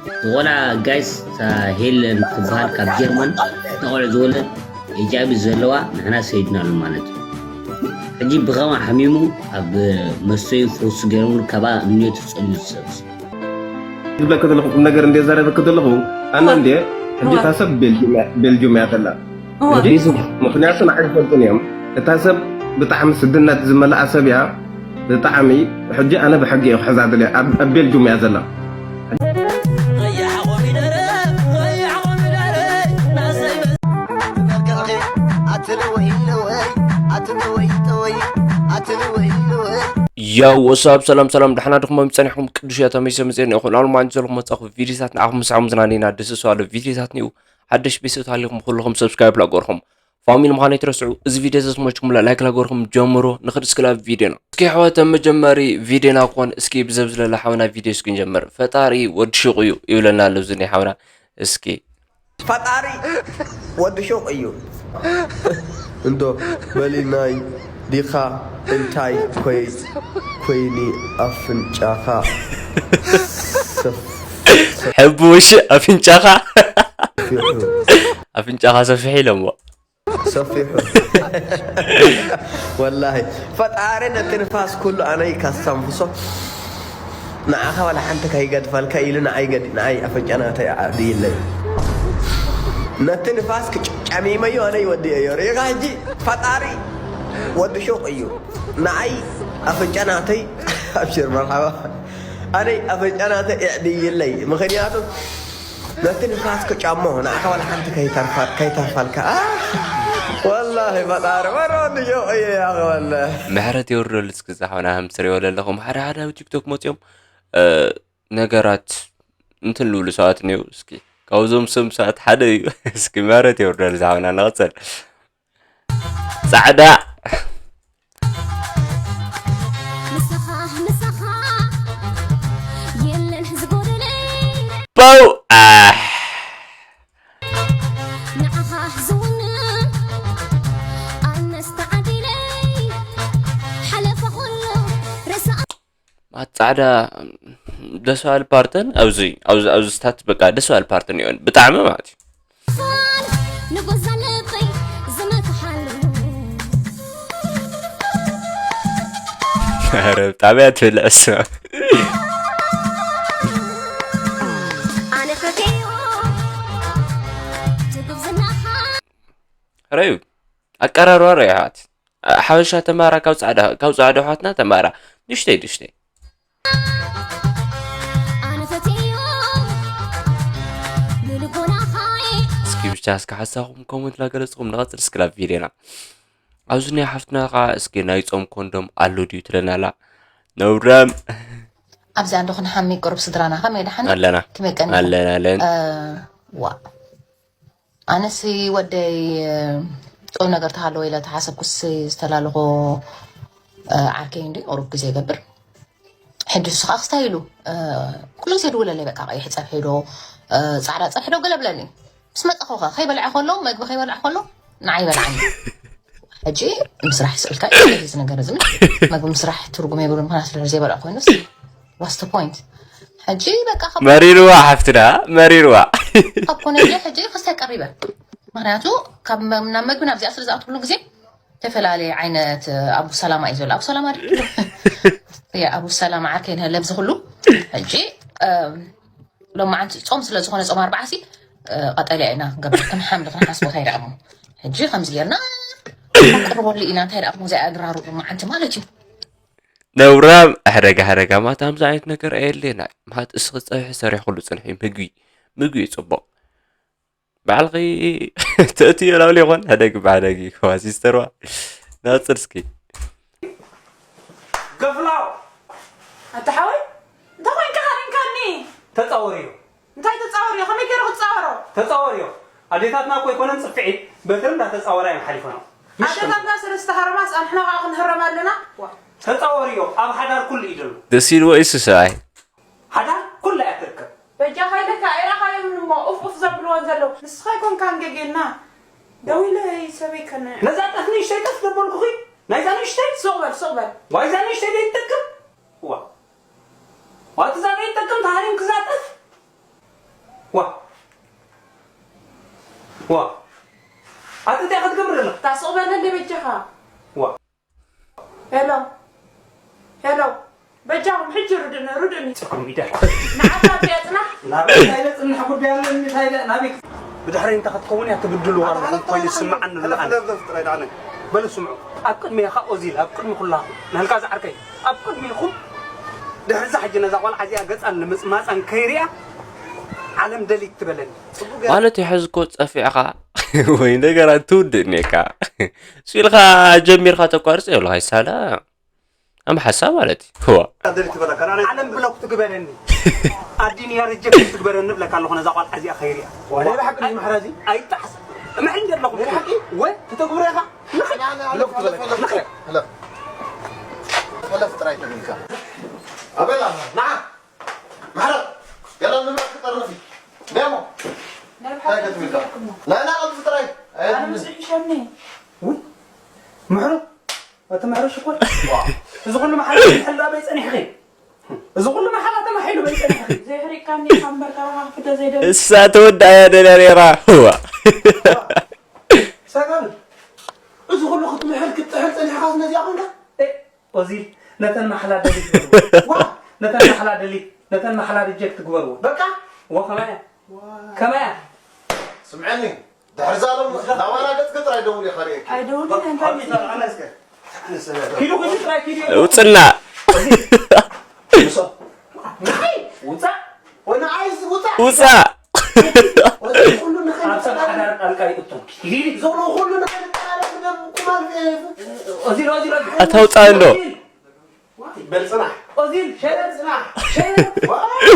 ዝኾና ጋይስ፣ እታ ሄለን ትበሃል ካብ ጀርመን፣ እታ ቆልዕ ዝወለድ ኤች ኣይ ቪ ዘለዋ፣ ንሕና ሰይድናሉ ማለት እዩ። ሕጂ ብኸማ ሓሚሙ ኣብ መስተዩ ፈውሲ ገይሮምሉ፣ ካብኣ እምነቱ ጸልዩ ዝሰብስ። ዝብለክ ዘለኹ ቁም ነገር እንደ ዘረበክ ዘለኹ፣ ኣነ እዋ። እንደ ሕጂ እዋ። እታ ሰብ ቤልጅም እያ፣ ቤልጅም እያ ዘላ። እዋ። እንደ ምኽንያቱ ንዓይ ይፈልጡን እዮም። እታ ሰብ ብጣዕሚ ስድነት ዝመልኣ ሰብ እያ። ብጣዕሚ። ሕጂ ኣነ ብሕጊ እየ ክሕዛ ደልየ። ኣብ፣ ኣብ ቤልጁም እያ ዘላ። ያው ወሳብ ሰላም ሰላም፣ ደሓና ድኹም ጸኒሕኩም? ቅዱስ እያ ተመይሰ መጽኤ ነው። ይኹን ኣሉ ማን ዘለኹም መጻኹ ቪዲዮታት ንዓኹም ምሳኹም ዝናኔና ደስ ሰዋለ ቪዲዮታት ነው። ሓደሽ ቤተሰብ ታሊኹም ኩልኹም ሰብስክራይብ ላገርኹም ፋሚሊ ምዃኑ ኣይትረስዑ። እዚ ቪድዮ ዘስመችኩምላ ላይክ ላገርኩም ጀምሮ። ንኽድ እስክላ ቪድዮና እስኪ ኣሕዋት፣ ኣብ መጀመሪ ቪድዮና ክኾን እስኪ ብዘብ ዝለለ ሓውና ቪድዮ እስኪ ንጀምር። ፈጣሪ ወዲ ሹቕ እዩ ይብለና ኣሎ እዚ ናይ ሓውና። እስኪ ፈጣሪ ወዲ ሹቕ እዩ። እንዶ በሊ ናይ ዲኻ እንታይ ኮይ-፣ ኮይኒ ኣፍንጫኻ ሰፍ-፣ ሰፍ-፣ ሕቡሽ ኣፍንጫኻ ሰፊሑ። ኣፍንጫኻ ሰፊሑ ኢሎምዎ። ሰፊሑ። ወላሂ ፈጣሪ ነቲ ንፋስ ኩሉ ኣነይ ካስተንፍሶ ንዓኻ ዋላ ሓንቲ ከይገድፈልካ ኢሉ ንዓይ ገድ-፣ ንዓይ ኣፍንጫ ናተይ ኣዕድይለይ። ነቲ ንፋስ ክጨ-፣ ጨሚመዮ ኣነይ ወዲኤዮ። ርኢኻ ሕጂ ፈጣሪ ወዲ ሹቕ እዩ። ንዓይ ኣፍንጫ ናተይ ኣብሽር መርሓባ። ኣነይ ኣፍንጫ ናተይ እዕድይለይ። ምኽንያቱ ነቲ ንፋስ ክጫሞ ንዓኻ ዋላ ሓንቲ ከይተርፋ-፣ ከይተርፋልካ። ኣ፣ ወላሂ ፈጣሪ መሮ ንዮ እየ ያኸ ወላሂ። ምሕረት የውርደሉ እስኪ ዝሓውና። ከም ትሪኦ ዘለኹም ሓደ ሓደ ኣብ ቲክቶክ መፂኦም፣ እ፣ ነገራት እንትን ልብሉ ሰባት እኒው። እስኪ ካብዞም ሰም ሰባት ሓደ እዩ። እስኪ ምሕረት የውርደሉ ዝሓውና። ንቐፅል። ጻዕዳ። ንስኻ፣ ንስኻ የለን ዝጎደለይ። ፖው! ኣሕ! ንዓኻ ዝውንን ኣነስ ተዓዲለይ። ሓለፈ ኩሉ ርሳዕ። ማት ጻዕዳ ደስ በሃሊ ፓርትን ኣብዚ፣ ኣብዚ፣ ኣብዚ ስታት በቃ ደስ በሃሊ ፓርትን እዮን ብጣዕሚ ማለት እዩ። ንጉስ ልበይ ዝመክሓሉ። ኧረ ብጣዕሚ እያ ትብል እሱ። ኣነ ፈትዮ ትጉብዝናኻ። ረዩ ኣቀራርባ ረዩ ኣሕዋት። ሓበሻ ተማራ ካብ ጻዕዳ፣ ካብ ጻዕዳ ኣሕዋትና ተማራ። ንሽተይ፣ ንሽተይ። ኣነ ፈትዮ ንልቦናኻ። እስኪ ብቻ እስከ ሓሳኹም ኮመንት ላገለጽኹም ንቐጽል እስኪ ላብ ቪድዮና። ኣብዚ ናይ ሓፍትና ኸዓ እስኪ ናይ ጾም ኮንዶም ኣሎ ድዩ ትለና ኣላ። ነውራም። ኣብዚኣ እንዶ ክንሓሚ ቅሩብ ስድራና ከመይ ደሓን? ኣለና። ከመይ ቀኒኹም? ኣለና፣ ኣለና። እ፣ ዋ። ኣነሲ ወደይ፣ እ፣ ጥዑም ነገር ተሃለወ ኢለ ተሓሰብኩስ ዝተላለኹ፣ እ፣ ዓርከይ እንዲ ቁሩብ ግዜ ይገብር። ሕጂ ንሱ ኸዓ ክስታይ ኢሉ፣ እ፣ ኩሉ ግዜ ይድውለለይ፣ በቃ ቀይሕ ጸብሒ ዶ፣ እ፣ ጻዕዳ ጸብሒ ዶ ገለ ብለኒ። ምስ መጻኹ ኸ ከይበልዐ ከሎ፣ መግቢ ከይበልዐ ከሎ ንዓይ ይበልዓኒ። ሕጂ ምስራሕ ይስእልካ እዩ እዚ ነገር እዚ። መግቢ ምስራሕ ትርጉም የብሉን፣ ምኽንያቱ ስለ ዘይበልዐ ኮይኑስ። What's the point? ሕጂ በቃ ካብ መሪርዋ ሓፍትና፣ መሪርዋ። ካብ ኮነ ኢለ ሕጂ ክስታይ ቀሪበ። ምኽንያቱ ካብ መ-፣ ናብ መግቢ ናብዚኣ ስለ ዝኣትኩሉ ግዜ ዝተፈላለየ ዓይነት፣ እ፣ ኣቡ ሰላማ እዩ ዘሎ። ኣቡ ሰላማ ድዩ? ያ፣ ኣቡ ሰላማ ዓርከይ ንህለ ኣብዚ ኩሉ። ሕጂ፣ እም፣ ሎማዓንቲ ጾም ስለ ዝኾነ ጾም ኣርብዓ ሲ፣ እ፣ ቀጠልያ ኢና ክንገብር፣ ክንሓምድ፣ ክንሓስቦ እንታይ ደኣ እሞ። ሕጂ ከምዚ ጌርና ክንቅርበሉ ኢና፣ እንታይ ደኣ እሞ እዚኣ ድራሩ ሎማዓንቲ ማለት እዩ። ነውራም፣ ሕደጋ፣ ሕደጋ፣ ማታ ከምዚ ዓይነት ነገር ኣየድልየና። ማት እስኺ ጸብሒ ሰሪሕኩሉ ጽንሒ፣ ምግቢ፣ ምግቢ እዩ ጽቡቕ። ባዕልኺ ተእትዮ ላብሊ ይኾን? ሕደግ ብሕደግ እዩ፣ ከዋ ሲስተርዋ። ናጽር እስኪ። ገፍላው! ኣታ ሓወይ፣ እንታይ ኮይንካ ሃሪምካኒ? ተጻወርዮ። እንታይ ተጻወርዮ? ከመይ ገይሩ ክጻወሮ? ተጻወርዮ። ኣዴታትና እኮ ኣይኮነን ጽፍዒት፣ በትሪ እንዳተጻወራ እየን ሓሊፈን። ኣዴታትና ስለ ዝተሃረማስ ኣንሕና ከዓ ክንህረም ኣለና? ዋ። ተጻወርዮ፣ ኣብ ሓዳር ኩሉ እዩ ዘሎ። ደስ ኢልዎ እዩ እሱ ሰብኣይ። ሓዳር ኩላ እያ ትርከብ። በጃኻ ኢለካ ኣይረኣኻዮምን እሞ ኡፍ ኡፍ ዘብልወን ዘለዉ። ንስኻ ኣይኮንካን ገጌና። ደው ኢለ ሰበይ ከነ- ነዛ ጠፍ ንእሽተይ ጠፍ ዘበልኩኺ፣ ናይዛ ንእሽተይ? ሱቕ በል፣ ሱቕ በል። ዋይዛ ንእሽተይ ዘይትጠቅም? ዋ። ዋትዛ ዘይትጠቅም ተሃሪም ክዛ ጠፍ? ዋ ዋ ኣቲ እንታይ ክትገብር ዘለኻ? ታስቕ በለኒ በጃኻ። ዋ ሄሎ ሄሎ በጃኹም ሕጂ ርድእኒ ርድእኒ። ጽኩም ኢዳ ንዓታ እዚኣ ጽናሕ። ናበይ እንታይ ኢለ ጽናሕ ጉዳይ ኣለኒ እንታይ ኢለ ናበይ? ብድሕረይ እንተ ክትከውን እያ ትብድልዋ ኣለኹም ኮይኑ ዝስምዓኒ ኣሎ ኣነ። በሉ ስምዑ ኣብ ቅድሚ ኢኻ ኦዚል ኣብ ቅድሚ ኩላኹም ናልካ ዝዓርከይ ኣብ ቅድሚኹም ድሕሪ እዛ ሕጂ ነዛ ቆልዓ እዚኣ ገጻን ንምጽማጻን ከይሪኣ ዓለም ደሊት ትበለኒ። ጽቡቅ ገይራ ማለት እዩ። ሕዚ እኮ ጸፊዕኻ ወይ ነገራት ትውድእ ኔካ ስኢልካ ጀሚርካ ተቋርጽ የብልካ ይሳላ ኣም ሓሳብ ማለት እዩ። ዋ ደሊት ትበለካ። ኣነ ዓለም ብሎክ ትግበረኒ። ኣዲንያ ሪጀክት ትግበረኒ ብለካ ኣለኹ ነዛ ቆልዓ እዚኣ ከይሪኣ። ወላ ብሓቂ እዩ ዝምሕራ እዚ? ኣይጣሕስ። እምሕል ዘለኹም። ናይ ሓቂ? ወ ትተግብሮ ኢኻ? ንኺድ። ብሎክ ትበለካ። ንኺድ። لا لا ጥራይ ተብልካ ኣበላ ንዓ ማሕረር ገላ ንብረት ክጠርፍ እዩ። ደሞ እንታይ ክትብል ኢኻ? ናይ ናቐብ ጥራይ ኣነ ምስ ይሕሸኒ። ውይ ምሕሩ እቲ ምሕሩ ሽኮር እዚ ኩሉ መሓላ ተማሒሉ ኣበይ ጸኒሕኺ? እዚ ኩሉ መሓላ ተማሒሉ ኣበይ ጸኒሕኺ? ዘይሕሪቃኒ ካብ እምበር ካባኻ ክፍደ ዘይደሊ። እሳ ተወዳእያ ደልያ ነይራ። እዋ ሰጋል እዚ ኩሉ ክትምሕል ክትጥሕል ጸኒሕኻ ነዚኣ ኮንካ? ኦዚል ነተን ማሕላ ደሊት ግበርዎ። ዋ ነተን ማሕላ ደሊት ነተን ማሕላ ሪጀክት ግበርዎ። በቃ ወከማያ ከማያ ስምዐኒ ድሕሪ ዛሎም ናባና ገጽ ገጽ ኣይደውል ኢኻ ርእየኪ። ኣይደውልን እንታይ ኪዱ ኪዱ ጥራይ ኪዱ። ውፅና ንዓይ ውፃእ ወይ ንዓይ ውፃእ ውፃእ። ወዚ ኩሉ ንኸይድ ኣብ ሰብ ሓዳር ጣልቃ ይእቱ። ሊሊ ዝብሉ ኩሉ ንኸይድ ጣልቃ ክደም ኩማል እዚ ሎዚ ሎዚ ኣታውፃ እንዶ በል ጽናሕ። ኦዚል ሸለል ጽናሕ። ሸለል ዋይ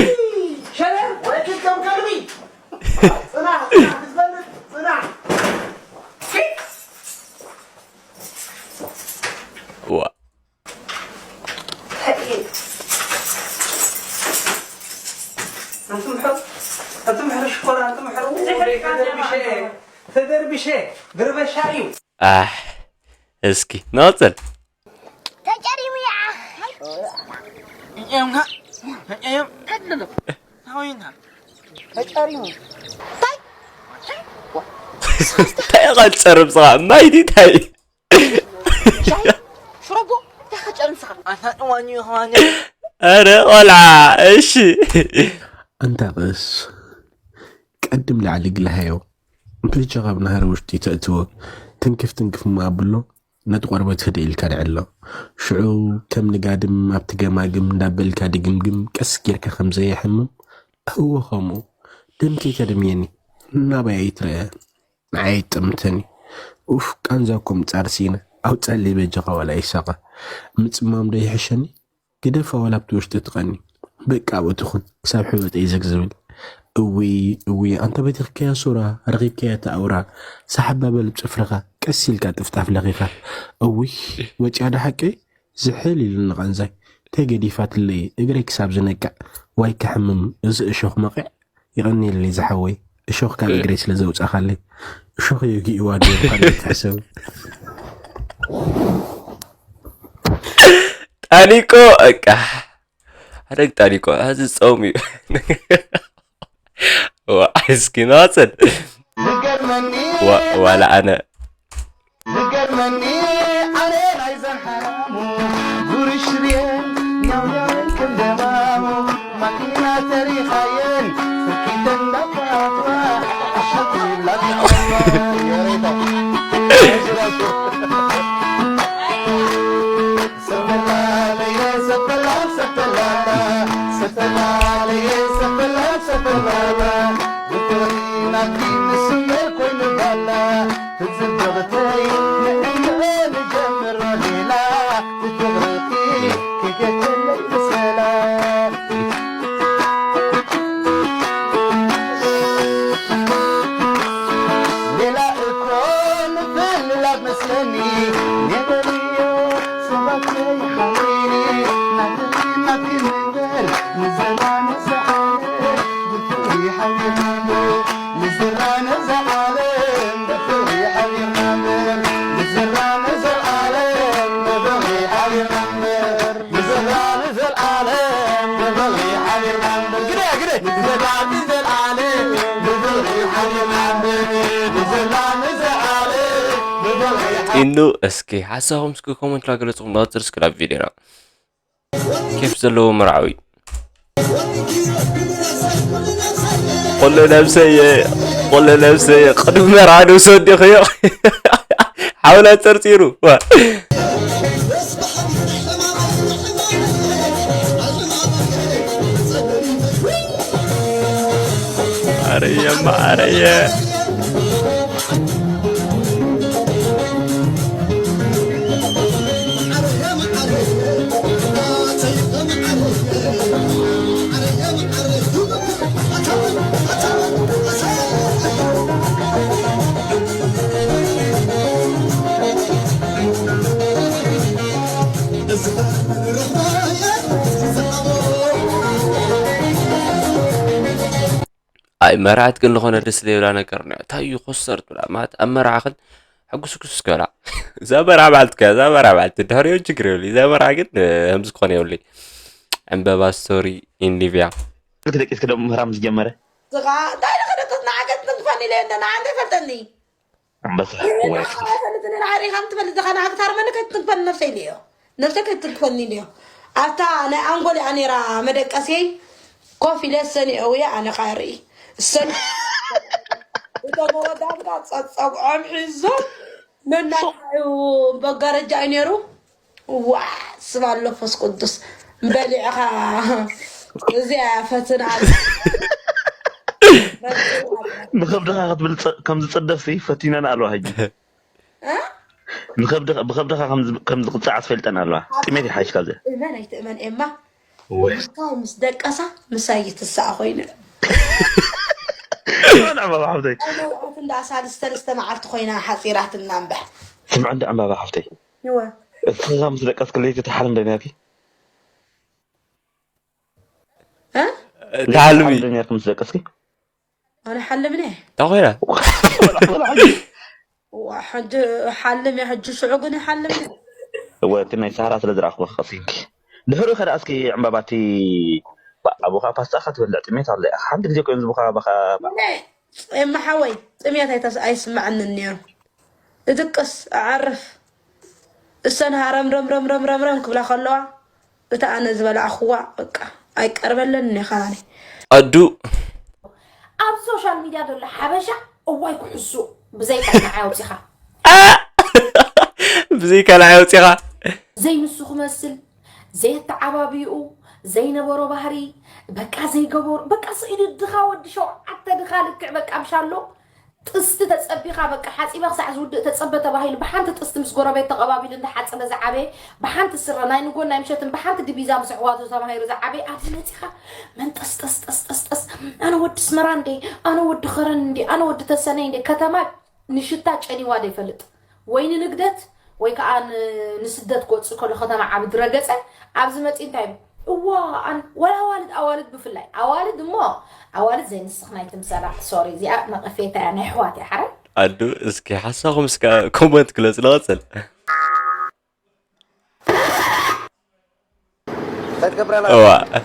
ሸለል ወይ ክትከም ከልቢ። ጽናሕ ጽናሕ ክትፈልጥ ጽናሕ። ዋ ኣንቱም ሕር ኣንቱም ሕር ሽኮር ኣንቱም ሕር ተደርቢሸ ተደርቢሸ ግርበሻ እዩ። ኣሕ እስኪ ንቐጽል። ተጨሪሙ ይዓ። እየምካ እየም ከድሎ ታዊና ተጨሪሙ እንታይ እንታይ ኢኻ ትጸርብ ስኻ ማይቲ እንታይ ሻሂ ሽሮቦ እንታይ ከጨርም ስኻ ኣታ ጥዋኝ ይኸዋኒ ኣረ ቆልዓ እሺ ኣንታ ቀስ ቀድም ላዕሊ ግልሃዮ በጃኻ ኣብ ናህሪ ውሽጢ ተእትዎ ትንክፍ ትንክፍ እሞ ኣብሎ ነቲ ቆርበት ህድእ ኢልካ ድዕሎ ሽዑ ከም ንጋድም ኣብቲ ገማግም እንዳበልካ ድግምግም ቀስ ጌርካ ከም ዘየሕምም እወ ከምኡ ደም ከይተድምየኒ ናባይ ኣይትረአ ንዓይ ኣይጠምተኒ ኡፍ ቃንዛ እኮ ምጻር ሲነ ኣውጸለይ በጃኻ ዋላ ይሳቐ ምጽማም ዶ ይሕሸኒ ግደፋ ዋላ ኣብቲ ውሽጢ ትቐኒ በቃ ኣብኡ ትኹን ክሳብ ሕበጠይ ዘግ ዝብል እውይ እውይ ኣንታ በቲኽካያ ሱራ ረኺብካያ እታ ኣውራ ሰሓብ ኣበል ብ ጽፍርኻ ቀስ ኢልካ ጥፍጣፍ ለኺኻ እውይ ወጭያ ዶ ሓቀይ ዝሕል ኢሉኒ ቐንዛይ ተይ ገዲፋትለይ እግረይ ክሳብ ዝነቅዕ ዋይ ክሕምም እዚ እሾኽ መቒዕ የቐንየለይ ዝሓወይ እሾኽ ካብ እግረይ ስለ ዘውጻኻለይ እሾኽ የጊእዋ ድብል ካልእ ትሕሰብ ጣኒቆ እቃ ሓደግ ጣኒቆ ሕዚ ጾም እዩ ዋ እስኪ ናጽል ዝገርመኒ ዋ- ዋላ ኣነ ዝገርመኒ ኣነ ናይዘን ሓራሙ ጉርሽ ርየን ኛውኛውን ከም ደማሙ ማኪና ተሪኻየን ፈኪተን ናባትዋ ኣሸት ይብላ የሬታ ኢኑ እስኪ ሓሳብኩም እስኪ ኮመንት ላገለጽኩም ናጽር እስኪ ናብ ቪድዮና። ኬፍ ዘለዎ መርዓዊ። ቁለ ነብሰየ፣ ቁለ ነብሰየ፣ ቅድሚ መርዓ ንውሰድ ዲኽዮ? ሓውላ ጸርጺሩ። ዋ። ኣረየ፣ ማረየ። ኣይ መርዓት ግን ዝኾነ ደስ ዘይብላ ነገር ነው። እንታይ እዩ ኮስተር ትብላ ማለት ኣብ መርዓኽን ሕጉስጉስ ከላ እዛ መርዓ በዓልቲ ከ እዛ መርዓ በዓልቲ ድሕሪኡ ችግር የብሉ። እዛ መርዓ ግን ከምዚ ክኾነ የብሉ። ዕምበባ ስቶሪ ኢን ሊብያ። ክልተ ደቂስ ክደም ምህራም ዝጀመረ። ዝኻ እንታይ ደኸደተት ንዓገት ትንክፈኒ ኢለ እንደ ንዓ እንታይ ፈልጠኒ። ኣንበሳ ወይ። ንዓኻ ኣይፈልጥን ንዓኻ ከም ትፈልጥ ዝኻ ንዓኻ ታርመኒ ከይትንክፈኒ ነብሰይ ኢለዮ። ነብሰይ ከይትንክፈኒ ኢለዮ። ኣብታ ናይ ኣንጎል እያ ነይራ መደቀስየይ። ኮፍ ኢለ ሰኒኦ ውየ ኣነ ኸኣ ርኢ። እሰን እቶም ወዳትካ ጸጸግዖም ሒዞም ነናይ መጋረጃ እዩ ነይሩ። ዋ ስም ኣሎ ፈስ ቅዱስ በሊዕኻ እዚኣ ፈትና። ንኸብድኻ ክትብል ጸ- ከም ዝጽደፍ ሲ ፈቲነን ኣለዋ ሕጂ። እ? ንኸብድኻ- ብኸብድኻ ከም ዝ- ከም ዝቕጻዕ ኣስፈልጠን ኣለዋ። ጥሜት ይሓይሽ ካብዚ። እመን ኣይትእመን ኤማ። ወይ ምሳይ ምስ ደቀሳ ምሳይ ይትሳኣ ኮይኑ። ንዕማ ሓብተይ። ኣነ ውዕት እንዳ ሳልስተ ሰለስተ መዓልቲ ኮይና ሓፂራትና እምበር። ስምዕ እንዳ ዕምባባ ሓፍተይ። እወ እስኻ ምስ ደቀስክለይ ትትሓልም ዶ ነርኪ? እ? ትሓልሚ። ዶ ነርኪ ምስ ደቀስኪ? ኣነ ሓልምኒ። እንታይ ኮይና? ወላ- ወላ ሓንቲ። ዋ፣ ሕጂ ሓልም እየ፣ ሕጂ ሽዑ ግን ይሓልም እየ። እወ፣ እቲ ናይ ሳራ ስለ ዝረኣኽዎ ክቐሲንኪ። ድሕሪኡ ከ ደኣ እስኪ ዕምባባ እቲ ኣቦኻ ፓስታ ኢኻ ትበልዕ፣ ጥሜት ኣሎ ኢኻ። ሓንቲ ግዜ ኮይኑ ዝቡኻ ኣባኻ። ነ፣ ኤማ ሓወይ፣ ጥሜት ኣይተስ-፣ ኣይስምዐንን ነይሩ። እድቅስ፣ እዓርፍ። እሰን ሃረም ረም ረም ረም ረም ረም ክብላ ከለዋ፣ እታ ኣነ ዝበላዕኽዋ በቃ ኣይቀርበለንን እየ ካባኒ። ኣዱ ኣብ ሶሻል ሚድያ ዘሎ ሓበሻ እዋይ ክሕሱ ብዘይ ቀናዓ ኣውፂኻ ብዘይ ካልኣይ ኣውፂኻ ዘይንሱ ክመስል ዘየተዓባብይኡ ዘይነበሮ ባህሪ በቃ ዘይገበሩ በቃ ስኢሉ ድኻ ወዲ ሸውዓተ ድኻ ልክዕ በቃ ምሻሎ ጥስቲ ተጸቢኻ በቃ ሓጺበ ክሳዕ ዝውድእ ተጸበ ተባሂሉ ብሓንቲ ጥስቲ ምስ ጎረቤት ተቐባቢሉ እንዳሓጸበ ዝዓበየ ብሓንቲ ስረ ናይ ንጎን ናይ ምሸትን ብሓንቲ ድቢዛ ምስ ኣሕዋቱ ተማሂሩ ዝዓበየ ኣብዚ መጺኻ መንጠስጠስጠስጠስጠስ ኣነ ወዲ ኣስመራ እንዴ ኣነ ወዲ ኸረን እንዴ ኣነ ወዲ ተሰነይ እንዴ ከተማ ንሽታ ጨኒዋ ዘይፈልጥ ወይ ንንግደት ወይ ከዓ ንስደት ክወፅእ ከሎ ከተማ ዓብዲ ረገፀ ኣብዚ መፂ እንታይ እዋ ዋላ ኣዋልድ ኣዋልድ ብፍላይ ኣዋልድ እሞ ኣዋልድ ዘይንስኽ ናይ ትምሰላ ሶሪ እዚኣ ነቐፌታ እያ ናይ ኣሕዋት እያ ሓረ ኣዱ እስኪ ሓሳኹም እስከ ኮመንት ግለፁ ንቐፅል እንታይ ትገብር ኣላ እዋ እ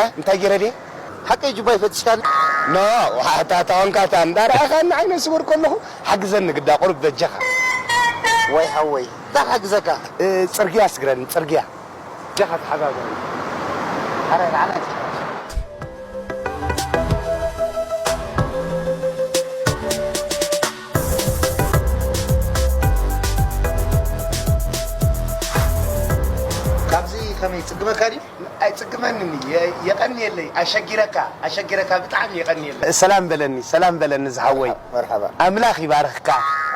እ እንታይ ገይረ ድየ ሓቀይ ጁባይ ፈትሽካኒ ኖ ዋሓታ ታወንካታ እንዳረኣኻኒ ዓይነ ስውር ከለኹ ሓግዘኒ ግዳ ቁሩብ በጃኻ ወይ ሓወይ እንታይ ክሓግዘካ እ፣ ጽርግያ ስግረኒ ጽርግያ በጃኻ ተሓጋገሩ ኣረ ንዓና ካብዚ ከመይ ይጽግመካ ድዩ? ኣይጽግመንን እዩ። የ- የቐንየለይ። ኣሸጊረካ፣ ኣሸጊረካ ብጣዕሚ የቐንየለይ። ሰላም በለኒ፣ ሰላም በለኒ ዝሓወይ። መርሓባ። ኣምላኽ ይባርኽካ።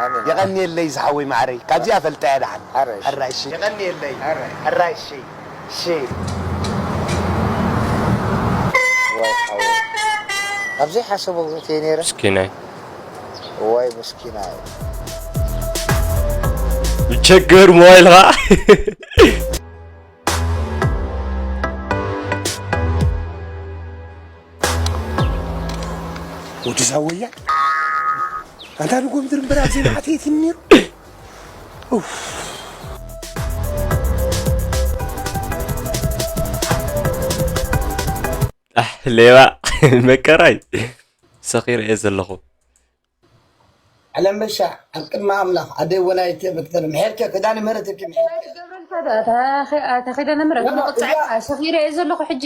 ኣሜን። የቐንየለይ ዝሓወይ ማዕረይ። ካብዚኣ ፈልጣያ ደሓን። ኣረ፣ እሺ። ሕራይ እሺ። የቐንየለይ። ኣረ። ሕራይ እሺ። እሺ። ዋይ ሓወይ። ኣብ ዘይሓሰቦ እየ ነይረ። ምስኪናይ። ዋይ ምስኪናይ። ቸገር ሞባይልኻ ወዲ ዛወያ ኣንታ ንጎምድር እምበር ኣብ ዘይማዕተየት ነይሩ። ኡፍ። ኣሕ፣ ሌባ መከራይ ሰኺረ እየ ዘለኹ። ዓለም በሻ ኣብ ቅድሚ ኣምላኽ ኣደይ ወላይት መክተል ምሕርኪ ክዳን ምሕረት እኪ ምሕርኪ ገብረልካ ዳ ተኺዳነ ምረት ኖ፣ ኖ፣ መቕጻዕ እዚኣ- ሸኺረ እየ ዘለኹ ሕጂ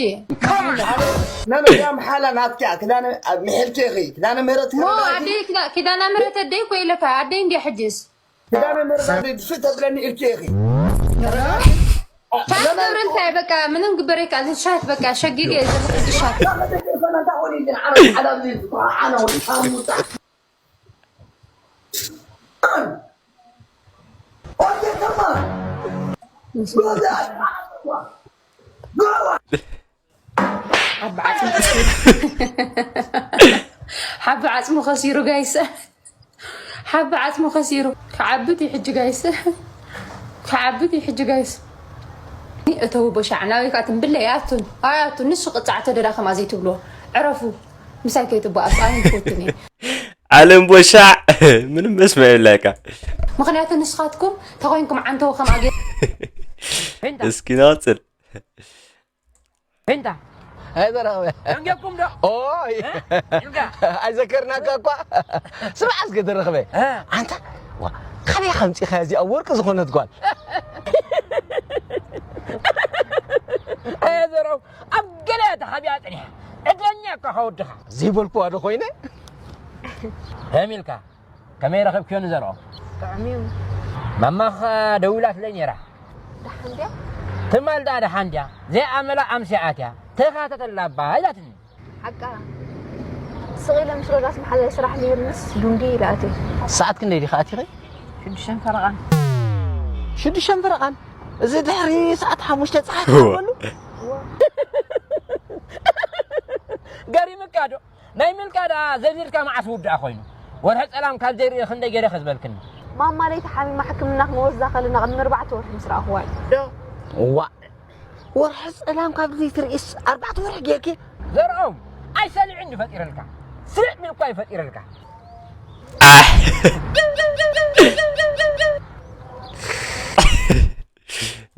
ነመ እዚኣ ምሓላ ናትኪ ክዳን ኣብ ምሕርኪ ኢኺ ክዳን ምሕረት ሞ ከለላ ኣደይ ኪዳ- ኪዳነ ምረት ኣደይ እኮ ኢለካ ኣደይ እንዲያ ሕጅስ ክዳን ምሕረት ኣደይ ድፍእ ተብለኒ ኢልኪ ኢኺ ሻት ገብረልካ እየ በቃ ምንም ግበረካ እዚ ሻት በቃ ሸጊል እየ ዘለኹ ሕጂ ሻት ሓቢ ዓፅሚ ከሲሩ ጋይስ ሓቢ ዓፅሚ ከሲሩ ክዓብት እዩ ሕጂ ጋይስ ክዓብት እዩ ሕጂ ጋይስ እተው ቦሻዕ ናበይ ከዓ ትንብለ ኣይኣቱን ኣይኣቱን ንሱ ቅፃዕ ተደዳ ከምኣ ዘይትብልዎ ዕረፉ ምሳይ ከይትበኣሱ ኣነ ይፈቱን እየ ዓለም ቦሻዕ ምንም መስምዕ የብላካ ምክንያቱ ንስኻትኩም ተኮይንኩም ዓንተው ከምኣ ገይሩ እስኪ ናፅል እንታ ኣይዘረኸበ ደንገኩም ዶ ኦይ እንካ ኣይዘከርናካ እኳ ስማዕ እስከ ተረኽበ እ፣ ኣንታ ዋ፣ ካበይ ከምፂኻ እዚኣ ወርቂ ዝኾነት ጓል ኣየ ዘረው ኣብ ገለ ተሓቢኣ ፅኒሓ ዕድለኛ እኳ ከወድኻ ዘይበልኩዋ ዶ ኮይነ ከሚልካ ከመይ ረኸብክዮ ንዘርኦ ጥዑም እዩ ማማኸ ደዊላትለይ ነይራ ደሓን ድያ ትማል ደኣ ደሓን ድያ ዘይኣመላ ኣምስያ ኣትያ ተኻተተላ እባ ኢላትኒ ሓቃ ስቕ ኢለ ምስ ሮዳስ መሓዛይ ስራሕ ነይርንስ ዱንዲ ኢለ ኣትየ ሰዓት ክንደይ ዲኻ ኣቲኺ ሽዱሽተን ፈረቓን ሽዱሽተን ፈረቓን እዚ ድሕሪ ሰዓት ሓሙሽተ ፀሓይ ትቐርበሉ ገሪምካ ዶ ናይ ምልካ ደኣ ዘዚርካ መዓስ ውዳእ ኮይኑ ወርሒ ፀላም ካብ ዘይርኢ ክንደይ ገይረ ከዝበልክኒ ማማ ለይቲ ሓሚማ ሕክምና ክንወስዳ ከለና ቅድሚ ኣርባዕተ ወርሒ ምስ ረኣኽዋ እዩ ዋ ወርሒ ፀላም ካብ ዘይትርእስ ኣርባዕተ ወርሒ ጌርኪ ዘርኦም ኣይሰልዕን እዩ ፈጢረልካ ስልዕ ሚልኳ እዩ ፈጢረልካ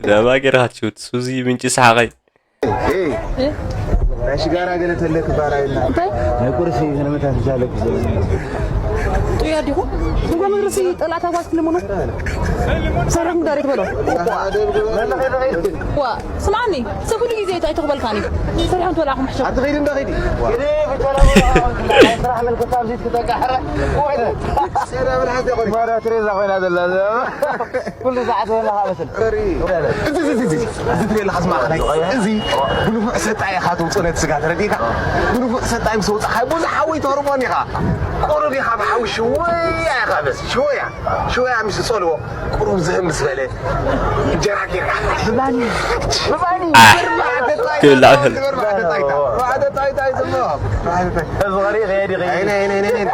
ደማ ጌርካ ትሽውት ሱዚ ምንጪ ሰሓቐይ ናይ ሽጋራ ገለ ተለክ ባራይና ናይ ቁርሲ ገለመታት ዛለኩ ጥያ ዲኹም ንጎ መድረሲ ጠላታ ጓስ ትልምኑ ሰረም ዳሬት በሎ ዋ ስማዕኒ ሰብ ኩሉ ግዜ እንታይ ተኽበልካኒ ሰሪሖም ትበላኹም ሕሸ ኣቲ ኸይዲ እንዳ ኸይዲ ስራሕ መልክታ ኣብዚ ትተቃሕረ ማራ ትሬዛ ኮይና ዘላ ኩሉ ሰዓት ወላ ኻበስል እዚ ትሪኦ ኣለኻ ዝማእኸላይ እዚ ብንፉዕ ሰጣ ኢኻ ትውፅኦ ነቲ ስጋ ተረዲእካ ብንፉዕ ሰጣ ምስ ወፃእካ ብዙሕ ሓዊ ተህርሞን ኢኻ ቁሩብ ኢኻ ብሓዊ ሽወያ ኢኻ በስ ሽወያ ሽወያ ምስ ዝፀልዎ ቁሩብ ዝህም ምስ በለ እንጀራ ጌርካ ብባኒ ብባኒ ክብላዕ እዚ ኸሪእ ኸየዲ ኸየዲ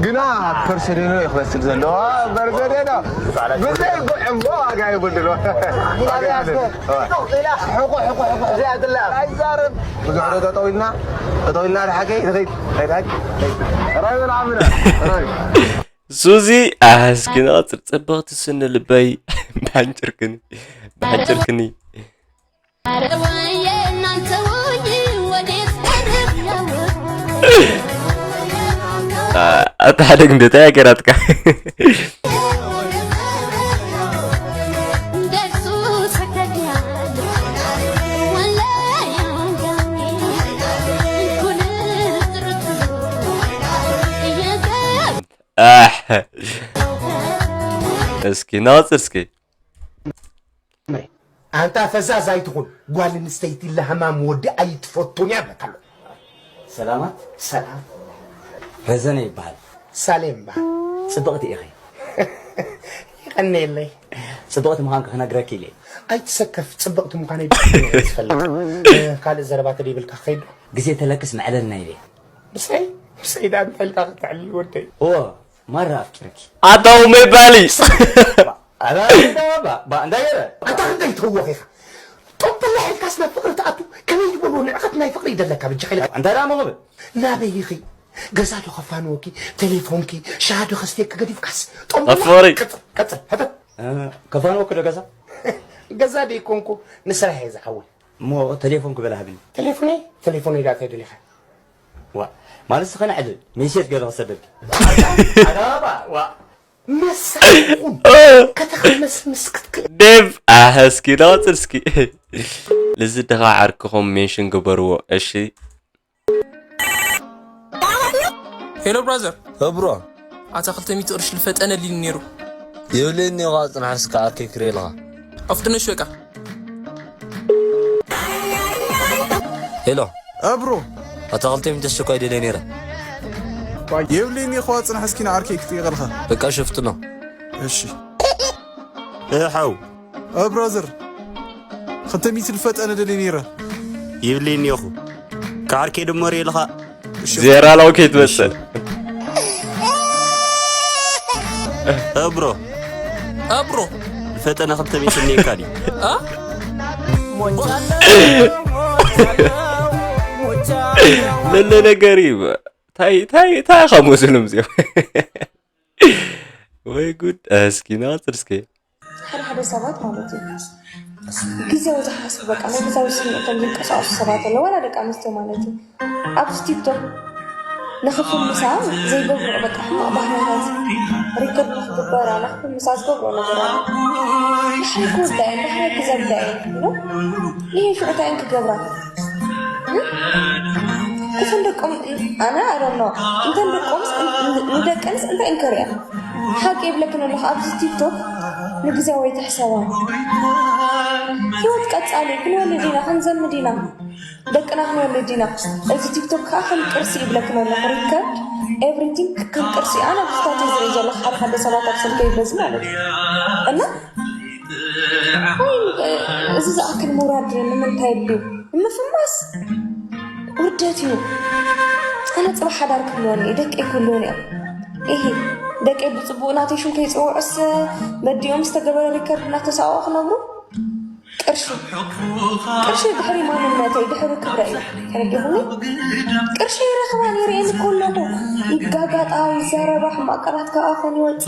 ግና ፐርሰደኖ እዩ ክበስል ዘለዎ በርገደኖ ብዘይ ጉዕሞ ዋጋ የብልሎ ብዙሕ ዶ ጠጠው ኢልና ጠጠው ኢልና ንሓቂ ንኸይድ ራይ በልዓምና ራይ ሱዚ ኣስኪ ንቐፅል ፅብቕቲ ስኒ ልበይ ብሓንጭርክኒ ብሓንጭርክኒ ኣታ ሓደ ግንዶ እንታይ ገራትካ ኣሕ እስኪ ናወፅር እስኪ ኣንታ ፈዛዝ ኣይትኹን ጓል ኣንስተይቲ ለህማም ወዲ ኣይትፈቱን እያ ኣለካ ኣሎ ሰላማት ሰላም ረዘነ ይበሃል ሳሌም በሃል ፅብቕቲ ኢኺ ይቐነየለይ ፅብቕቲ ምዃንኪ ክነግረኪ ኢለ ኣይትሰከፍ ፅብቕቲ ምዃነይ ብጣዕሚ እየ ዝፈልጥ ካልእ ዘረባ ተደይብልካ ክኸይድ ዶ ግዜ ተለክስ መዕለልና ኢለ ምሰይ ምሰይ ዳ እንታይ ኢልካ ክትዕሊ ወደይ እዎ ማራ ኣፍቂረኪ ኣታው ሜባሊ ኣታ እንታይ ገረ ኣታ ክንደይ ተወኺኻ ጦብላ ሒዝካስ ናብ ፍቕሪ ትኣቱ ከመይ ዝበሉ ንዕቐት ናይ ፍቕሪ ይደለካ ብጃኺ ኢለ እንታይ ደኣ መኽብል ናበይ ኢኺ ገዛ ዶ ከፋንወኪ? ቴሌፎንኪ? ሻሂ ዶ ከስትየኪ? ገዲፍካስ ጠንቡላ? ኣፈሪ። ቀጽል፣ ቀጽል፣ ሕተት። ከፋንወኪ ዶ ገዛ? ገዛ ዶ ይኮንኩ? ንስራሕ እየ ዝዓውል። እሞ ቴሌፎን ክበላ ሃብኒ። ቴሌፎነይ? ቴሌፎነይ ዳ ተደሊኻ? ዋ ማለት ስኸነ ዕድል ሜሴጅ ገለ ክሰደልኪ። ኣዳባ ዋ መሳኹን ከተኸመስምስ ክትክእል። ዴቭ ኣሀስኪ ናወፅር እስኪ። ልዚ ድኻ ዓርክኹም ሜንሽን ግበርዎ እሺ። ሄሎ ብራዘር፣ እብሮ ኣታ ክልተ ሚእቲ ቅርሺ ልፈጠነ ሊኒ ነይሩ። የብለኒ ዋ ጽናሕ እስከ ኣርከይ ክርእልኻ። ኣፍጥነሽ በቃ። ሄሎ እብሮ ኣታ ክልተ ሚእቲ ኣስቸኳይ ደልየ ነይረ። የብለኒ ዋ ጽናሕ እስኪ ንዓርከይ ክጥይቐልኻ። በቃ ሸፍጥኖ። እሺ እሓው ብራዘር ክልተ ሚእቲ ልፈጠነ ደልየ ነይረ። ይብለኒ እኹ። ከዓርከይ ደሞ ርእልኻ። ዜራ ላው ከይትበጽሕ። እብሮ እብሮ ፈጠነ ክልተ ሚእቲ እኒካ ድዩ? ለለ ነገር እዩ። ታይ ታይ ታይ ኻሞስልም ዚዮ። ወይ ጉድ። እስኪ ናጽር እስኪ። ሓደ ሓደ ሰባት ማለት እዩ ግዜያዊ ዝሓስቡ በቃ ናይ ግዜያዊ ስምዒቶም ዝንቀሳቀሱ ሰባት ኣለዉ፣ ዋላ ደቂ ኣንስትዮ ማለት እዩ። ኣብዚ ቲክቶክ ንኽፍምሳ ዘይገብርኦ በቃ ሕማቕ ባህርያታት ሪከርድ ንኽግበር ኣላ ክፍምሳ ዝገብርኦ ነገር ኣሎ። ዳሕራይ ክወዳ እየን፣ ዳሕራይ ክዘምዳ እየን ኢሎም ይሄ ሽዑ እንታይ እየን ክገብራ? እተን ደቆም ኣነ ኣረኖ እንተን ደቆምስ ንደቀንስ እንታይ እንከሪያ ሓቂ ይብለክን ኣለኹ። ኣብዚ ቲክቶክ ንግዜያዊ ኣይትሕሰባ። ህይወት ቀጻሊ እዩ። ክንወልድ ኢና፣ ክንዘምድ ኢና፣ ደቅና ክንወልድ ኢና። እዚ ቲክቶክ ከዓ ከም ቅርሲ ይብለክን ኣለኹ። ሪከርድ ኤቭሪቲንግ ከም ቅርሲ እዩ። ኣነ ብዙታት እዩ ዝርኢ ዘለኹ ሓደ ሓደ ሰባት ኣብ ስልከይ በዚ ማለት እዩ እና ወይ እዚ ዝኣክል ምውራድ ንምንታይ ድዩ? ንምፍማስ ውርደት እዩ። ኣነ ፅባሕ ሓዳር ክህልወኒ እዩ፣ ደቀይ ክህልውን እዮም። ኢሂ ደቀይ ብፅቡቅ ናተይ ሽም ከይፅውዑስ በዲኦም ዝተገበረ ሪከርድ እናተሳቀቑ ክነብሩ? ቅርሺ ቅርሺ ድሕሪ ማንነተይ ድሕሪ ክብረ እዩ። ተረዲኹኒ? ቅርሺ ይረኽባ ነይረ እየን እኮ ኣለኹ። ይጋጋጣ፣ ይዛረባ፣ ሕማቅ ቃላት ካብ ኣፈን ይወፅእ።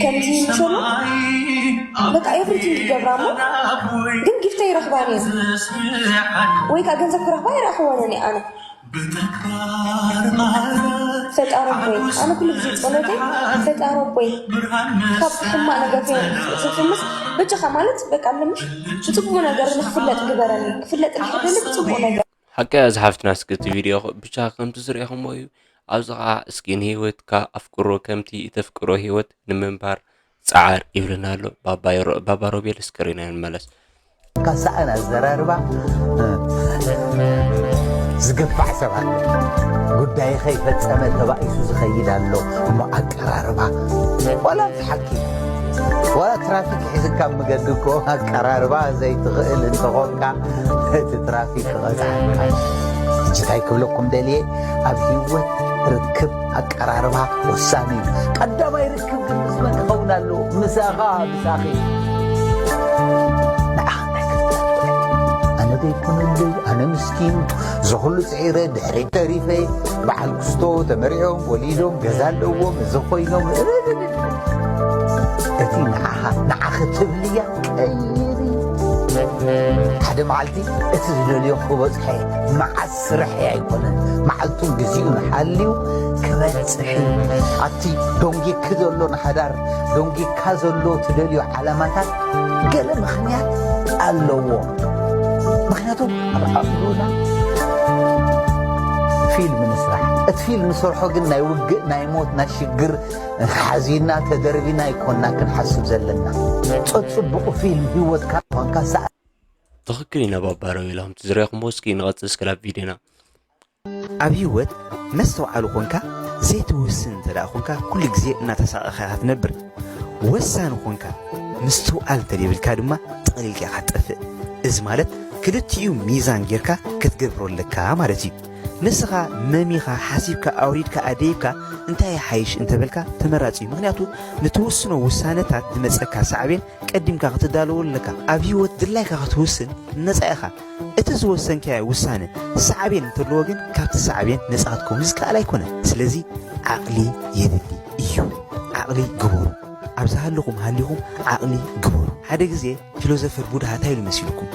ከምዚ ይምሰሉ በቃ ኤቭሪቲንግ ይገብራ እሞ ግን ጊፍተይ ይረኽባ ነይረ። ወይ ከዓ ገንዘብ ክረኽባ ይረኣኽወን እኔ ኣነ። ፈጣሪ ኣቦይ ኣነ ኩሉ ግዜ ፀሎተይ ፈጣሪ ኣቦይ ካብ ሕማቅ ነገር ከይፍምስ ብቻኻ ማለት በቃ ኣለምሽ ብፅቡቅ ነገር ንክፍለጥ ግበረኒ ክፍለጥ ንክደሊ ብፅቡቅ ነገር። ሓቀያ ዝሓፍትና እስኪ እቲ ቪድዮ ብቻ ከምቲ ዝሪኢኹምዎ እዩ። ኣብዚ ኸዓ እስኪ ንህይወትካ ኣፍቅሮ ከምቲ እተፍቅሮ ህይወት ንምንባር ጸዓር ይብለና ኣሎ ባባ ሮቤል። እስከ ሪና ንመለስ። ካሳኣን ኣዘራርባ ዝግፋዕ ሰብ ኣሎ። ጉዳይ ከይፈጸመ ተባኢሱ ዝኸይድ ኣሎ። እሞ ኣቀራርባ ዋላ ብሓቂ ዋላ ትራፊክ ሒዝካ መገዲ እኮ ኣቀራርባ ዘይትኽእል እንተኾንካ እቲ ትራፊክ ክቐጽዓካ። ሕጂ እንታይ ክብለኩም ደልየ ኣብ ህይወት ርክብ ኣቀራርባ ወሳኒ እዩ። ቀዳማይ ርክብ ግን ምስ መን ክኸውን ኣለዎ? ምሳኻ ምሳኺ። ንዓኻ እንታይ ክትብላ ትኽእል? ኣነ ዘይኮነለይ ኣነ ምስኪን እዚ ኩሉ ስዒረ ድሕሪት ተሪፈ በዓል ክስቶ ተመሪዖም ወሊዶም ገዛ ኣለዎም እዚ ኮይኖም እቲ ንዓኻ ንዓኺ ትብልያ ቀይሪ። ሓደ መዓልቲ እቲ ዝደልዮ ክበጽሐ መዓስ ስርሐ ኣይኮነን መዓልቱን ግዜኡን ሓልዩ ክበጽሕ እዩ። ኣብቲ ዶንጊኪ ዘሎ ንሓዳር ዶንጊካ ዘሎ ትደልዮ ዓላማታት ገለ ምኽንያት ኣለዎ። ምኽንያቱ ኣብ ኣእምሮና ፊልም ንስራሕ። እቲ ፊልም ንሰርሖ ግን ናይ ውግእ፣ ናይ ሞት፣ ናይ ሽግር ሓዚና ተደርቢና ኣይኮንና ክንሓስብ ዘለና። ጸጽቡቑ ፊልም ህይወትካ ምዃንካ ሰኣል። ትኽክል ኢና ባባ ሮቤል፣ ከምቲ ዝረኣኹሞ እስኪ ንቐጽል እስከ ናብ ቪድዮና። ኣብ ህይወት መስተውዓሊ ኾንካ ዘይትውስን እንተ ደኣ ኾንካ ኩሉ ግዜ እናተሳቐኻ ኢኻ ትነብር። ወሳኒ ኾንካ ምስትውዓል እንተ ዘይብልካ ድማ ጠቕሊልካ ኢኻ ትጠፍእ። እዚ ማለት ክልቲኡ ሚዛን ጌርካ ክትገብሮ ኣለካ ማለት እዩ። ንስኻ መሚኻ ሓሲብካ ኣውሪድካ ኣደይብካ እንታይ ይሓይሽ እንተበልካ ተመራጺ እዩ። ምኽንያቱ ንትውስኖ ውሳነታት ዝመጸካ ሳዕቤን ቀዲምካ ክትዳለወሉ ኣለካ። ኣብ ህይወት ድላይካ ክትውስን ነጻ ኢኻ። እቲ ዝወሰንካዮ ውሳነ ሳዕቤን እንተለዎ ግን ካብቲ ሳዕቤን ነፃ ክትከውን ዝከኣል ኣይኮነን። ስለዚ ዓቕሊ የድሊ እዩ። ዓቕሊ ግበሩ። ኣብ ዝሃለኹም ሃሊኹም ዓቕሊ ግበሩ። ሓደ ግዜ ፊሎዞፈር ቡድሃ እንታይ ኢሉ መሲልኩም?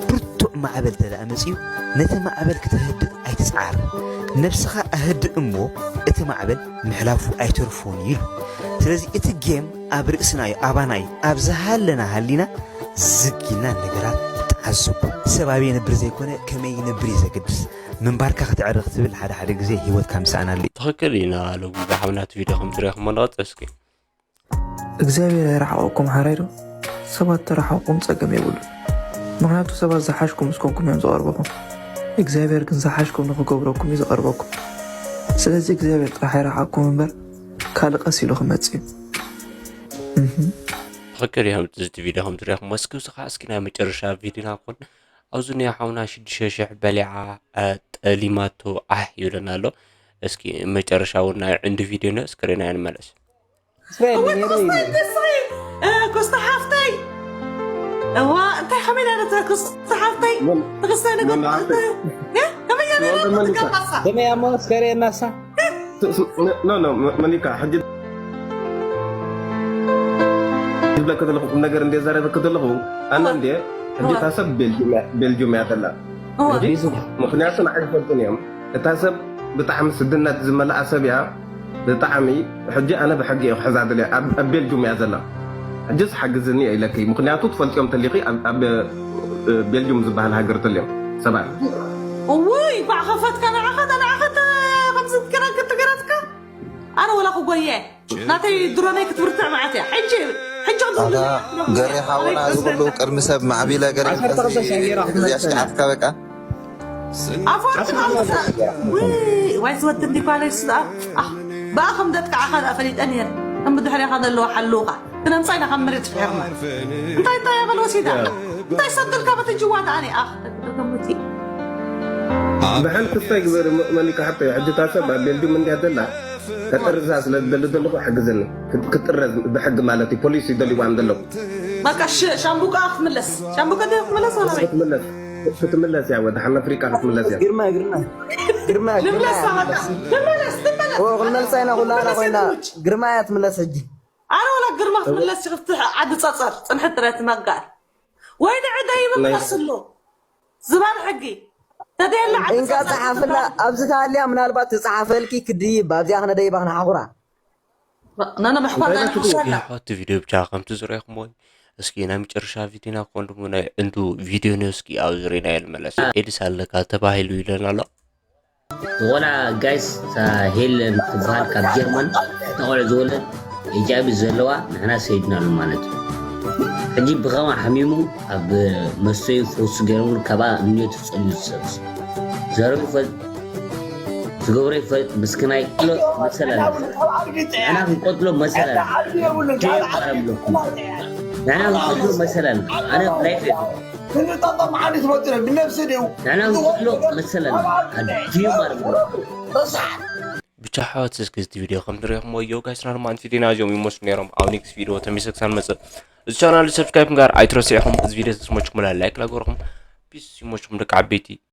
ብርቱዕ ማዕበል እንተ ደኣ መጺኡ ነቲ ማዕበል ክትህድእ ኣይትጽዓር። ነብስኻ ኣህድእ እሞ እቲ ማዕበል ምሕላፉ ኣይተርፎን ኢሉ። ስለዚ እቲ ጌም ኣብ ርእስና እዩ፣ ኣባና እዩ። ኣብ ዝሃለና ሃሊና ዝግ ኢልና ነገራት ንተዓዘቦ። ሰብ ኣበይ ይነብር ዘይኮነ ከመይ ይነብር እዩ ዘገድስ። ምንባርካ ክትዕረ ክትብል ሓደ ሓደ ግዜ ህይወትካ ምስኣናሉ እዩ። ትኽክል ኢና። ሎሚ ዝሓብናት ቪድዮ ከም ትሪእኹሞ ንቐጽል እስኪ። እግዚኣብሔር ኣይረሓቐኩም ሓራይ ዶ? ሰባት ተረሓቑኩም ጸገም የብሉን። ምኽንያቱ ሰባት ዝሓሽኩም ምስ ኮንኩም እዮም ዝቐርበኹም። እግዚኣብሔር ግን ዝሓሽኩም ንኽገብረኩም እዩ ዝቐርበኩም። ስለዚ እግዚኣብሔር ጥራሕ ኣይረሓቕኩም እምበር ካልእ ቀስ ኢሉ ክመጽእ እዩ። እህ። ትኽክል እዮም። እዚ ቪድዮ ከም ትሪእኹም እስኪ፣ እዚ ከዓ እስኪ ናይ መጨረሻ ቪድዮና ክኾን። ኣብዚ ናይ ሓውና ሽዱሽተ ሽሕ በሊዓ፣ እ፣ ጠሊማቶ ዓሕ ይብለና ኣሎ። እስኪ መጨረሻ እውን ናይ ዕንዱ ቪድዮ ነ እስክሪና ንመለስ። እስራኤል እወ፣ ኔሮ እዩ። ትኽስታይ ደስኺ፣ እ፣ ኩስታ ሓፍተይ። እዋ፣ እንታይ ከመይ ኢላ ነታ ኩስታ ሓፍተይ? ወል-፣ ትኽስታይ ነገር ወል-፣ ሓፍተይ። እ፣ ከመይ ኢላ ወል-፣ ነታ መሊካ። ትጋባሳ? ደመይ ኣሞ እስከሬ እናሳ። ስ-፣ ስ-፣ ኖ፣ ኖ፣ መ-፣ መሊካ፣ ሕጂ ዝብለካ ዘለኹ ቁም ነገር እንደ ዘረበክ ዘለኹ፣ ኣነ እወ። እንደ ሕጂ እወ። እታ ሰብ ቤልጅም እያ፣ ቤልጅም እያ ዘላ። እወ። ሕጂ ምኽንያቱ ንዓይ ይፈልጡን እዮም። እታ ሰብ ብጣዕሚ ስድነት ዝመልኣ ሰብ እያ። ብጣዕሚ ሕጂ ኣነ ብሕጊ እየ ክሕዛ ደልየ። ኣብ፣ ኣብ ቤልጁም እያ ዘላ። ሕጅስ ሓግዝኒ እየ ኢለኪ። ምኽንያቱ ትፈልጥዮም ተሊኺ ኣብ፣ ኣብ፣ እ፣ ቤልጁም ዝበሃል ሃገር ተልዮም ሰባት። እውይ፣ ባዕ ኸፈትካ ንዓኸ፣ ንዓኸ ተ-፣ ከምዚ ትገረግ ትገረትካ። ኣነ ወላ ክጎየ። ናተይ ድሮነይ ክትብርትዕ መዓት እያ። ሕጂ፣ ሕጂ ከምዚ ኣታ ገሬ ሓውና፣ እዚ ኩሉ ቅድሚ ሰብ ማዕቢለ ገሬ ዓሰርተ ክልተ ሽሕ ጌራ ክትመልስ እያ። ኣሽካዕትካ በቃ። ኣፎርት ዓሰርተ ክልተ። ውይ፣ ዋይ ዝወድ እንዲ ጓለይ ስኣ። ኣኽ፣ ብኣ ከም ደጥቃዕኻ ደኣ ፈሊጠን እየን። ከም ብድሕሬኻ ዘለዋ ሓልውኻ። ክነምጻ ኢና ካብ መሬት ፍሒርና። እንታይ እንታይ ኣበል ወሲዳ? እንታይ ሰድልካ በቲ ጅዋ ደኣ እኔ? ኣኽ፣ ተገምቲ። ብሓል ክስታይ ግበር መ-፣ መሊካ ሓብተይ፣ ሕጂ እታ ሰብ ኣብ ቤልጁም እንድያ ዘላ፣ ከጥርዛ ስለ ዝደሊ ዘለኹ ሓግዘኒ። ክት-፣ ክትጥረዝ ብሕጊ ማለት እዩ። ፖሊስ ይደልይዋ እዮም ዘለዉ። በቃ ሽ-፣ ሻምቡቃ ክትምለስ። ሻምቡቃ ድያ ክትምለስ ወላ በይ? ክትምለስ። ክትምለስ እያ፣ ወደ ሓን ኣፍሪቃ ክትምለስ እያ። ግርማ፣ ግርማ፣ ግርማ፣ ግርማ ንምለስ እያ ሳባታ። ትምለስ። ትምለስ፣ ትምለስ። ኦ፣ ክንመልሳ ኢና ኩላና ትምለስ ኮይና። የትምች። ግርማ እያ ትምለስ ሕጂ። ኣነ ወላ ግርማ ክትምለስ ሽፍትሕ ዓዲ ጸጸር፣ ጽንሕት ጥረት መጋር። ወይ ንዕደ ይምለስ ናይ ኣሎ። ዝባን ሕጊ። ተደየላ ዓዲ እንካ ጸጸር ጸሓፍላ፣ ክትምለስ። ኣብዚ ተሃልያ ምናልባት ትጸሓፈልኪ ክድይብ፣ ኣብዚኣ ክነደይባ ክነሓኹራ። ና፣ ና፣ መሕኳር እንታይ ና፣ ና፣ ንኹሰላ። ትብሉ? የሕዋት፣ እቲ ቪድዮ ብቻ ከምቲ ዝረኣኹምዎ እዩ። እስኪ ናይ መጨረሻ ቪድዮና ክኾን ድሞ ናይ ዕንዱ ቪድዮ ነው። እስኪ ኣብ ዝሬናዮ ንመለስ። ኤድስ ኣለካ ተባሂሉ ኢለና ኣሎ። ዝኾና ጋይስ፣ እታ ሄለን ትበሃል ካብ ጀርመን፣ እታ ቆልዕ ዝወለድ ኤች ኣይ ቪ ዘለዋ ንሕና ሰይድናሉ ማለት እዩ። ሕጂ ብኸማ ሓሚሙ ኣብ መስተዩ ፈውሲ ገይሮምሉ ካብኣ እምነቱ ጸልዩ ዝሰብስ። ዘረቡ ይፈልጥ፣ ዝገብሮ ይፈልጥ፣ ምስክናይ ቀሎ መሰል ኣለና። ንሕና ክንቀትሎ መሰል ኣለና። ጌም ኣረምለኩም። ንሕና ክንቀትሎ መሰል ኣለና። ኣነ ላይፍ እየ። ክንጣጣ መዓኒ ትመጥነ ብነብሲ ድዩ? ንሕና ክንቀትሎ መሰል ኣለና። ኣድዩ ማለት ነው። ረሳሕ። ብቻ ኣሕዋት፣ እስኪ እዚ ቪድዮ ከም ትሪእኹምዎ እዩ። ጋይስ፣ ናርማን ፊዴና እዚኦም ይመስሉ ነይሮም። ኣብ ኔክስት ቪድዮ ተመልሰ ክሳብ ንመጽእ፣ እዚ ቻናል ሰብስክራይብ ምግባር ኣይትረስዑ ኢኹም። እዚ ቪድዮ ተስሞችኩም ላይክ ላገርኩም። ፒስ፣ ይመችኩም ደቂ ዓበይቲ።